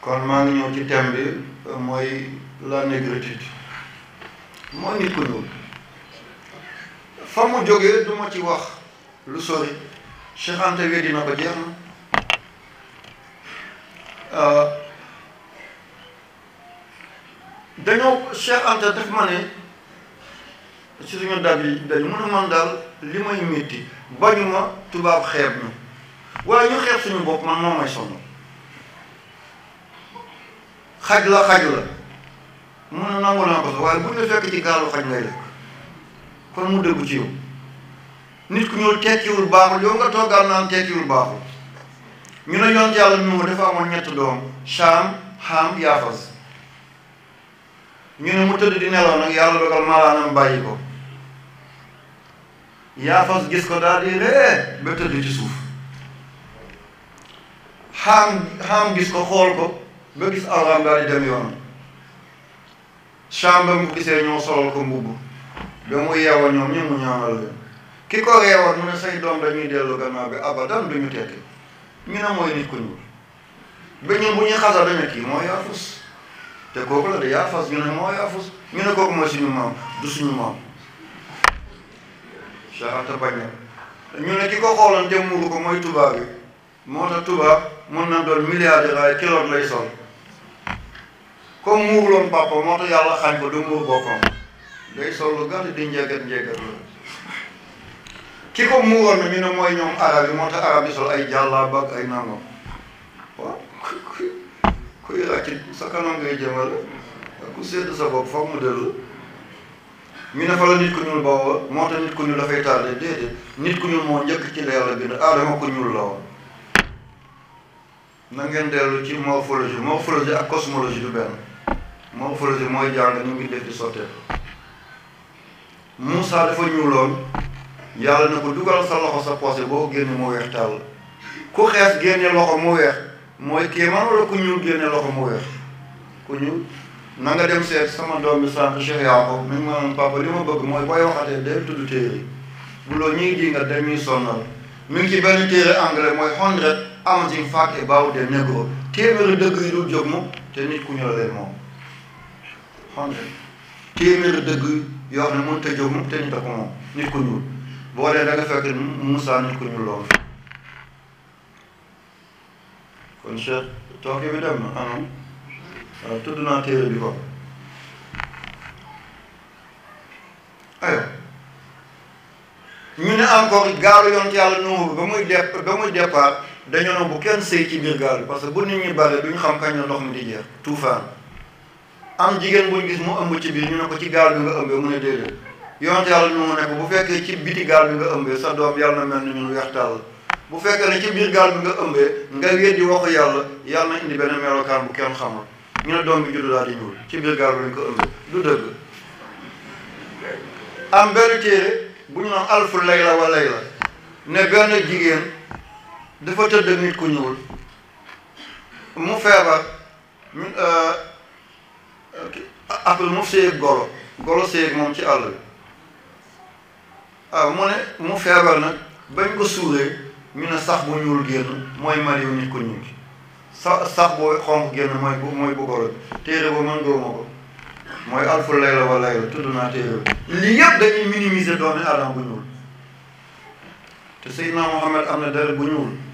kon maa ngi ñëw ci thème bi mooy la négritude mooy nit ku ñuul fa mu jógee du ma ci wax lu sori Cheikh Anta weddi na ko jeex na dañoo Cheikh Anta daf ma ne ci suñu dab yi dañu mën a man daal li may métti bañu ma tubaab xeeb ñu waaye ñu xeeb suñu bopp man moo may sonn xaj la mun a nangu naa ko sax waaye buñ la fekk ci gaalu xaj ngay lekk kon mu dëggu ci yow nit ku ñuul tekkiwul baaxul yow nga toogal naan tekkiwul baaxul ñu ne yoon yàlla ñu dafa amoon ñett doom Cham Ham Yaafas ñu ne mu tëdd di nelaw nag yàlla dogal malaanam bàyyi ko Yaafas gis ko daal di ree ba tëdd ci suuf Ham gis ko xool ko ba gis awraam daal di dem yoonam Cham ba mu gisee ñoo solal ko mbubb ba mu yeewa ñoom ñu mu ñaanal leen ki ko reewoon mu ne say doom dañuy dellu gannaaw bi abadan duñu tekki ñu ne mooy nit ku ñuul ba ñun bu ñuy xasa dañu kii moo yaafus te kooku la de yaafas ñu ne moo yaafus ñu ne kooku mooy suñu maam du suñu maam Cheikh Anta bañ na ñu ne ki ko xooloon te muuru ko mooy tubaab bi moo tax tubaab mën na doon milliardaire waaye kiloot lay sol comme muuruloon papa moo tax yàlla xañ ko du muur boppam day sol lu gàtt di njeegat la ki ko muuroon na ñu ne mooy ñoom arab yi moo tax arab yi sol ay jàllaab ak ay nangam waaw kuy ràcc sa kanam ngay jëmale ku sedd sa bopp foog mu dellu ñu ne fa la nit ku ñuul booba moo tax nit ku ñuul dafay tardé déedéet nit ku ñuul moo njëkk ci la yàlla bind aadama ku ñuul la woon na ngeen dellu ci morphologie ak cosmologie du benn morphologie mooy jàng ni ngi def di sottee Moussa dafa ñuuloon yàlla na ko dugal sa loxo sa poche boo génne mu weex tàll ku xees génne loxo mu weex mooy kéemaan wala ku ñuul génne loxo mu weex ku ñuul na nga dem seet sama doom bi sànq Cheikh Yaaqub mi ngi ma papa li ma bëgg mooy booy waxatee day tudd téere bu loolu ñuy di nga dañuy sonnal mi ngi ci benn téere anglais mooy 100 amazing facts about the negro téeméeri dëgg yi dul jóg moom te nit ku ñuul leen moom 100 téeméeri dëgg yoo xam ne mënut a jóg moom te nit a ko moom nit ku ñuul boo dee da nga fekk Moussa nit ku ñuul lool kon Cheikh tooke bi dem na anam waaw tudd naa téere bi ko ayo ñu ne encore gaalu yoon ci yàlla Nuuhu ba muy départ dañoo ne bu kenn sëy ci biir gaal bi parce que bu nit ñi bare duñu xam kañ la ndox mi di jeex tuufaan am jigéen buñ gis mu ëmb ci biir ñu ne ko ci gaal bi nga ëmbee mu ne déedéet yoon ci yàlla Nuuhu ne ko bu fekkee ci biti gaal bi nga ëmbee sa doom yàlla na mel ni ñun weex tàll bu fekkee ne ci biir gaal bi nga ëmbee nga weddi waxu yàlla na indi benn melokaan bu kenn xamul ñu ne doom bi juddu daal di ñuul ci biir gaal bi lañ ko ëmbee du dëgg am benn téere bu ñu naan alfu layla wa layla ne benn jigéen dafa tëdd nit ku ñuul mu feebar après mu séyeg golo séyeg moom ci àll bi waaw mu ne mu feebar nag bañ ko suuree ñu ne sax bu ñuul génn mooy mariw nit ku ñuul sax boo xonq génn mooy bu golo bi téere ba mën góoma ko mooy alfu layla wa layla tudd naa téere bi lii yëpp dañuy minimiser doomi aadama bu ñuul te Seydina Mohamed am na deret bu ñuul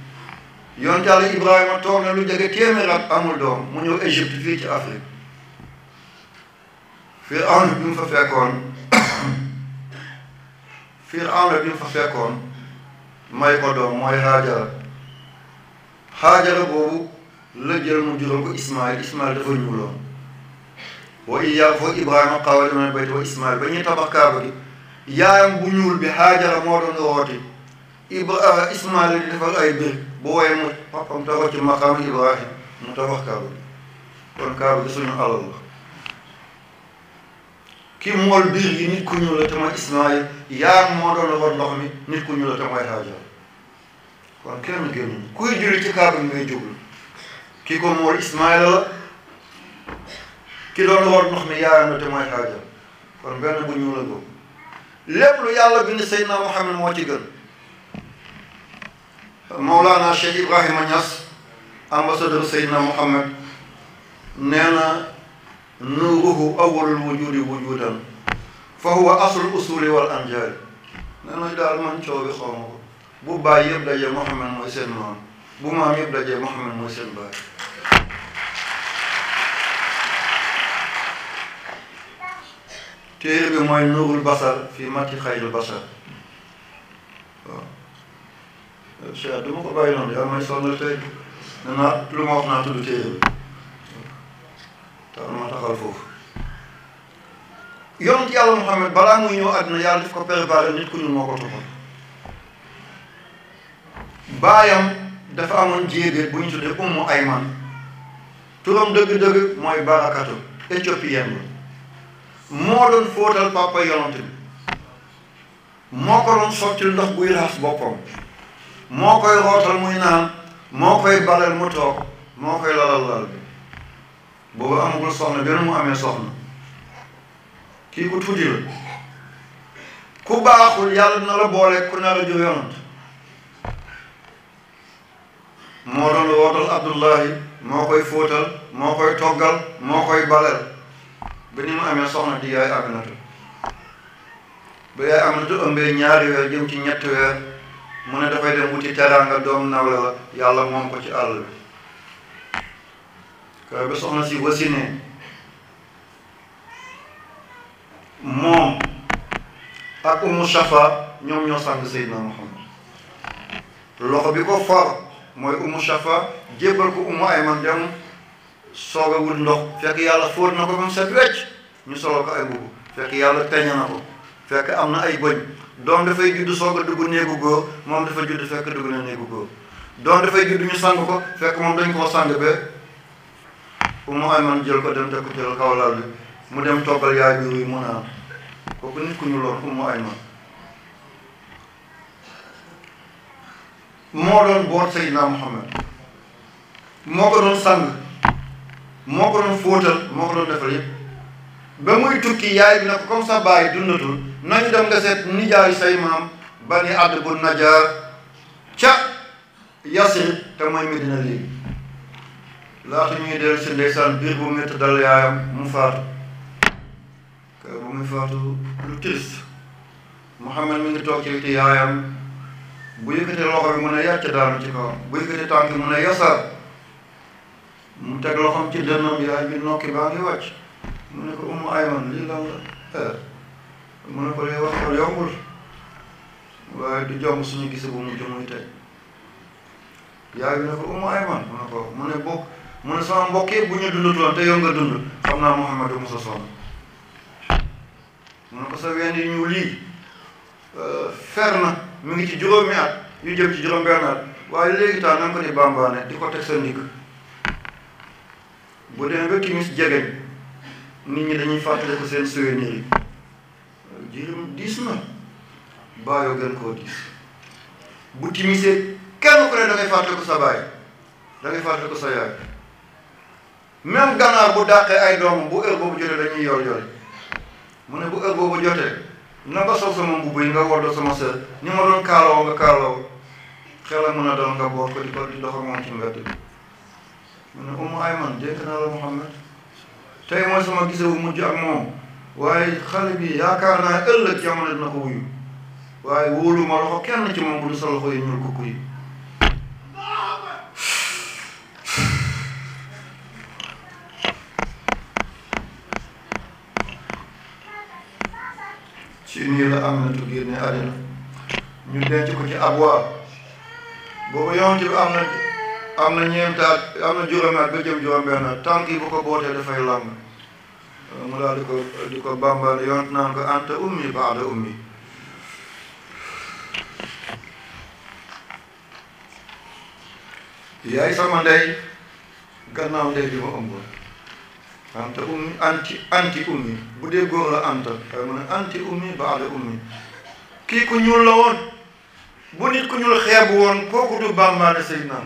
yonent Yàlla Ibrahima toog na lu jege téeméer at amul doom mu ñëw Égypte fii ci Afrique Firawna bi mu fa fekkoon may ko doom mooy Haajara boobu la jël mu jural ko Ismaïl dafa ñuuloon wa foofu Ibrahima qawwada min al-bayti wa Ismaïl ba ñuy tabax Kaaba gi yaayam bu ñuul bi Haajara moo doon rooti Ismaïl di defar ay bir bu woowee mu papam tabax ci maqaam Ibrahim mu tabax Kaaba gi kon Kaaba gi suñu alal la ki mool biir yi nit ku ñuul la te mooy Ismaïl yaayam moo doon root ndox mi nit ku ñuul la te mooy Haajara kon kenn génn kuy julli ci Kaaba gi ngay jublu ki ko mool Ismaïl la ki doon root ndox mi yaayam la te mooy Haajara kon benn bu ñuul la boobu lépp lu yàlla bind Seydina Muhammad moo ci gën Mawlana Cheikh Ibrahima Niass ambassadeur Seydina Muhammad nee na nuuruhu awwalul wujudi wujudan fa huwa aslul usuli wal anjaali nee na daal man coow bi xaw ma ko bu baay yëpp dajee Muhammad mooy seen maam bu maam yëpp dajee Muhammad mooy seen baay. téere bi mooy nuurul basar fii mati xayril basar waaw. Cheikh du ma ko bàyyi noonu yaa may sonal tey nee naa lu ma wax naa tudd téere bi tax ma taxal foofu. yonent yàlla Muhammad balaa muy ñëw àdduna yàlla daf ko préparé nit ku ñuul moo ko toppal. baayam dafa amoon jéegéet bu ñu tuddee Ummu Ayman turam dëgg-dëgg mooy Barakatu éthiopien la moo doon fóotal papa yonent bi moo ko doon sottil ndox buy raxas boppam moo koy rootal muy naan moo koy balal mu toog moo koy lalal lal bi boobu amagul soxna benn mu amee soxna kii ku tuuti la ku baaxul yàlla dina la boole ku nar a jur yonent moo doon rootal Abdullahi moo koy fóotal moo koy toggal moo koy balal ba ni mu amee soxna di yaay Aminatu ba yaay Aminatu ëmbee ñaari weer jëm ci ñetti weer mu ne dafay dem wuti teraanga doom nawle la yàlla moom ko ci àll bi kay ba soxna si wasinee moom ak Umu Shafa ñoom ñoo sang Seydina Muhammad loxo bi ko far mooy Umu Shafa jébbal ko Umu Ayman dem soog a wut ndox fekk yàlla fóot na ko ba mu set wecc ñu solo ko ay mbubb fekk yàlla peñe na ko fekk am na ay bëñ doom dafay judd soog a dugg néegu góor moom dafa judd fekk dugg na néegu góor doom dafay judd ñu sang ko fekk moom dañ koo sang ba Umu Ayman jël ko dem teg ko jël kaw lal bi mu dem toggal yaay bi ruy mu naan kooku nit ku ñu loon Umu Ayman moo doon boot Seydina Muhammad moo ko doon sang moo ko doon fóotal moo ko doon defal yëpp ba muy tukki yaay bi na ko comme ça bàyyi dundatul nañu dem nga seet nijaayu say maam Bani Abd bu Najaar ca Yasrib te mooy Medina léegi laata ñuy dellu si ndeysaan biir bu métti dal yaayam mu faatu kay bu muy faatu lu triste Muhammad mi ngi toog ci wetu yaayam bu yëkkatee loxo bi mu ne yàcc daanu ci kawam bu yëkkatee tànk mu ne yasar mu teg loxoom ci dënnam yaay bi nokki baa ngi wàcc mu ne ko Umu Ayman lii lan la mu ne ko lii wax ko yombul waaye du jomb suñu gise bu mujj muy tey yaay bi ne ko Umu Ayman mu ne ko mu ne bokk mu ne sama mbokk yëpp bu ñu dundutoon te yow nga dund xam naa Muhammadu Musa sonn mu ne ko sa ween yi ñu lii fer na mu ngi ci juróomi at yu jëm ci juróom benn at waaye léegi tax na nga ko di bambaane di ko teg sa ndigg bu demee ba timis jegeñ nit ñi dañuy fàttali ko seen souvenir yi jirim diis na baayoo gën koo diis bu timisee kenn ku ne da ngay fàttali ko sa baay da ngay fàttali ko sa yaay même ganaar bu dàqee ay doomam bu heure boobu jotee dañuy yor yori mu ne bu heure boobu jotee na nga sol sama mbubb yi nga woddoo sama sër ni ma doon kaaloo nga kaaloo xel a mën a dal nga boot ko di ko di dox ak moom ci mbedd bi mu ne Umu Ayman dénk naa la Muhammad tey mooy sama gise bu mujj ak moom waaye xale bi yaakaar naa ëllëg jamono dina ko wuyu waaye wóoluma loxo kenn ci moom bu du sa loxo yi ñuul kukku yi ci nii la Aminatu génne àddina ñu denc ko ci Abwa boobu yonent bi am na ñeentaat am na juróomi at ba jëm juróom-benn at tànk yi bu ko bootee dafay làng mu daal di ko bambal yonent naan ko anta ummi baada ummi yaay sama ndey gannaaw ndey bi ma ëmboon anta ummi anti ummi bu dee góor la anta waaye mu ne anti ummi baada ummi kii ku ñuul la woon bu nit ku ñuul xeebu woon kooku du bambaane Seydina